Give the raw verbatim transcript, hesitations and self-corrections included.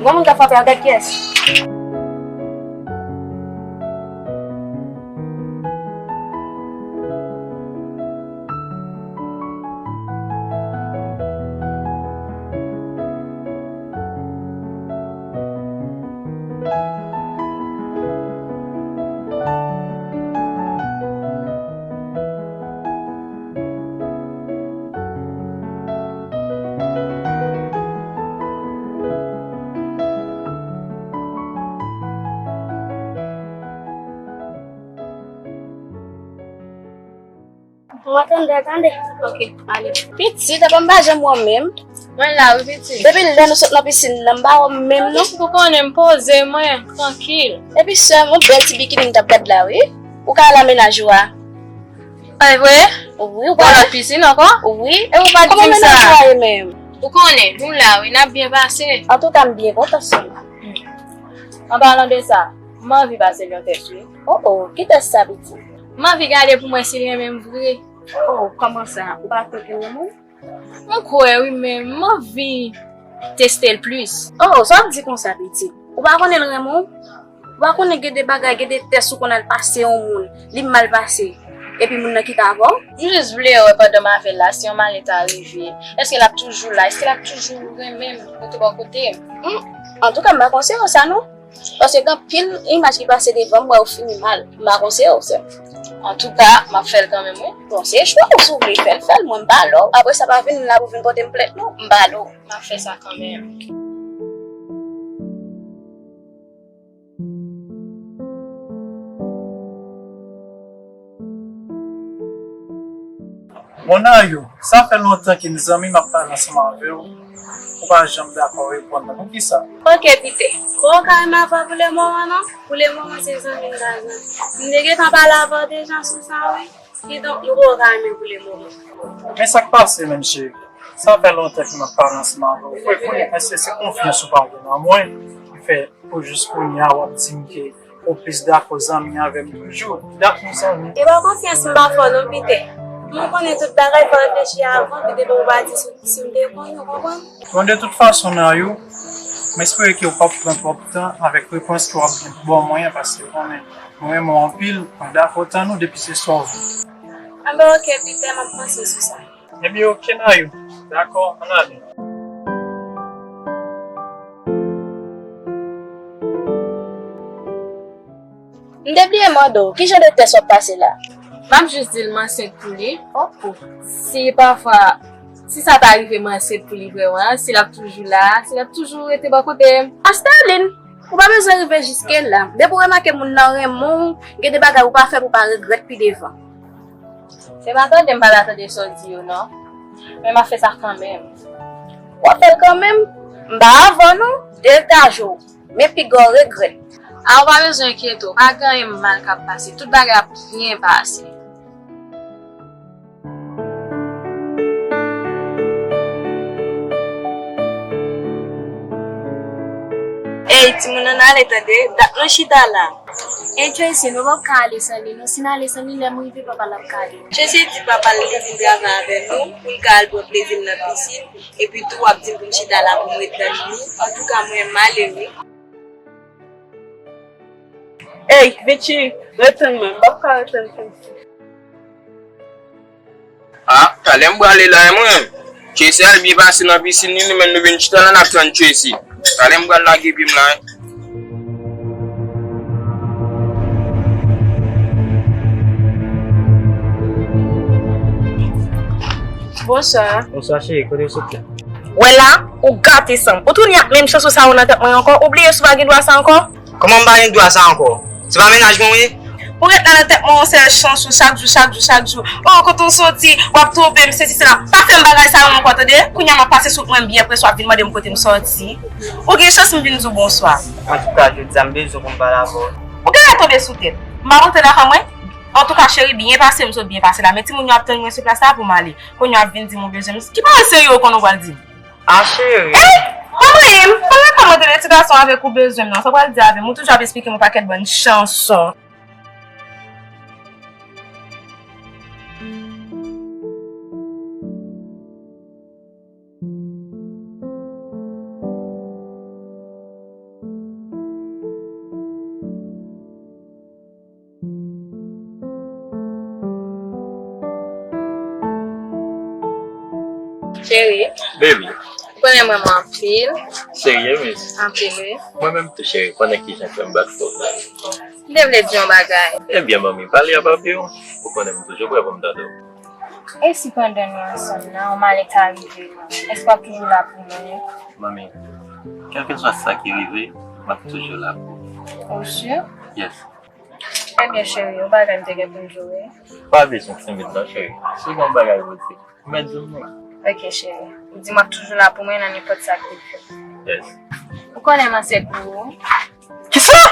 Gon moun k ap frape a, gad kiyès. Mwen tande, tande. Ok, ale. Pitit, apa m pa janm wè w menm? Mwen la, wi, pitit. Depi lè nou sot nan pisin nan, m pa wè w menm, non. Ou konnen m poze, mwen, trankil. Epi sè m, yon bèl ti bikini m t ap gad la, wi. Ou ka al a mennaj ou a. E vre? Wi, ou pa. Yon lòt pisin ankò? Wi. E ou pa di m sa? Kòman mennaj ou a ye menm? Ou konnen, nou la, wi, n ap byen pase. Antouka, m byen kontan sè m. An palan de sa, m anvi pase l yon tès, wi. Oh, oh, ki tès sa, pitit? M anvi gade pou m wè si l renmen m vre. Oh, kòman sa? Ou pa twò gen lanmou? M kwè wi, men m anvi teste l plis. Oh, sa w ap di konsa, pitit? Ou pa konnen l renmen w? Ou pa konnen gen de bagay, gen de tès ou konn al pase yon moun, li mal pase, epi moun nan kite avè w? M jis vle wè pandan m avè l la, si yon malè ta rive, èske l ap toujou la? Èske l ap toujou renmen m, rete bò kote m? Hmm, antouka, m pa konseye w sa, non. Paske gen anpil imaj ki pase devan m, m wè yo fini mal. M pa konseye w, sè m. Antouka, m ap fè l kanmenm, wi. Bon, se chwa w, si w vle fè l, fè l. Mwen, m pa lè w. Apre sa, pa vin la pou vin pote m plent, non. M pa lè w. M ap fè sa kanmenm. Mon amour, sa fè lontan ke zanmi m ap pale ansanm avè w, ou pa janm dakò reponn mwen. Poukisa? Ok, Pite. Bon, ou ka renmen avè w pou le moman, non? Pou le moman, se zanmi m ta zanmi. M te gentan pale avè w deja sou sa, wi. Kidonk, nou poko ka renmen pou le moman. Men sa k pase menm, cheri? Sa fè lontan ke m ap pale ansanm avè w. Fò w konnen, èske se konfyans ou pa gen nan mwen ki fè pou jis kounye a w ap di m ke ou plis dakò zanmi avè m toujou? Dakò zanmi. E pa konfyans m pa fè w non, Pite. Men w konnen tout bagay fò reflechi avan, Pite, pou w pa di si, si m te konnen, ou konprann? Bon, de tout fason, Nayou, m espere ke w p ap pran twòp tan avèk repons ke w ap ban mwen an, paske w konnen, mwen renmen w anpil, mwen dakò tann ou depi se sa w vle. Anben, ok, Pite, m ap panse sou sa. Ebyen, ok, Nayou. Dakò, ann ale. M te bliye mande w, ki jan de tès w ap pase la? M ap jis di l m ansent pou li. Oh, oh. Si pafwa, si sa ta rive m ansent pou li vrèman, si l ap toujou la, si l ap toujou rete bò kote m. Asterline, ou pa bezwen rive jiske la. Depi w remake moun nan renmen w, gen de bagay ou pa fè pou w pa regrèt pi devan. Se pa tande m pa ta tande sa w di yo, non. Men m ap fè sa kanmenm. W ap fè l kanmenm? M pa avè w non, detaje w. Men piga w regrèt. A, ou pa bezwen enkyete w, pa gen anyen mal k ap pase. Tout bagay ap byen pase. Ey, timoun, ann ale tande, dat nou chita la. Ey, Tracy, nou p ap ka ale san li, non. Si n ale san li, lè m rive, papa l ap gade nou. Tracy di papa l li vin travay avè nou, pou l ka al pran plezi l nan pisin, epi tou w ap di m pou m chita la pou m ret tann li. Antouka, mwen, m ale wi. Ey, Richie, ret tann mwen, m p ap ka ret tann Tracy. Ah, talè m prale la, mwen. Tracy al byen pase nan pisin li, nou menm nou vin chita la, n ap tann Tracy. Talè m pral lage pye m la. Bonswa. Bonswa, cheri. Kote w sot la? Wè la, ou gate san m. Ou tounen ak menm chans ou sa yo nan tèt mwen ankò. Ou bliye si w pa gen dwa sa ankò? Kòman m pa gen dwa sa ankò? Se pa mennaj mwen w ye? Ou ret la nan tèt mwen, yon sèl chans ou chak jou, chak jou, chak jou. Oh, kote w soti, w ap twonpe m, sesi, sela. Pa fè m bagay sa yo ankò, tande? Kounye a m ap pase sou wout mwen byen prese, w ap vin mande m kote m soti. Ou gen chans m vin di w bonswa. Antouka, jodi a m bezwen pou m pale avè w. Ou genlè tonbe sou tèt. M ap antre lakay mwen. Antouka, cheri, byen pase, m sot byen pase la. Men timoun yo ap tann mwen sou plas la pou m ale. Kounye a w ap vin di m ou bezwen m. Ki pawòl serye ou konnen w pral di m? Ah, cheri. Ey! Manman m, pandan kòmantè de ti gason avèk ou bezwen m nan, sa w pral di avè m? Ou toujou ap esplike m yon pakèt bann chanson. Cheri, baby, ou konnen m renmen w anpil. Serye, miss? Anpil, wi. Mwen menm tou, cheri, konnen kijan kè m bat pou ou. M te vle di yon bagay. Ebyen, manmi, pale a papi w. Ou konnen m toujou prè pou m tande w. E si pandan nou ansanm nan, yon malè ta rive nou, èske w ap toujou la pou mwen? Manmi, kèlkeswa sa ki rive, m ap toujou la pou ou. Ou si? Yes. Ebyen, cheri, yon bagay m te gen pou m di w, wi. Pa bezwen timid non, cheri. Si gen yon bagay pou w di, ou mèt di m wi. Ok, cheri. Ou di m ap toujou la pou mwen nan nenpòt sa k rive. Yes. Ou konnen m ansent pou ou. Kisa?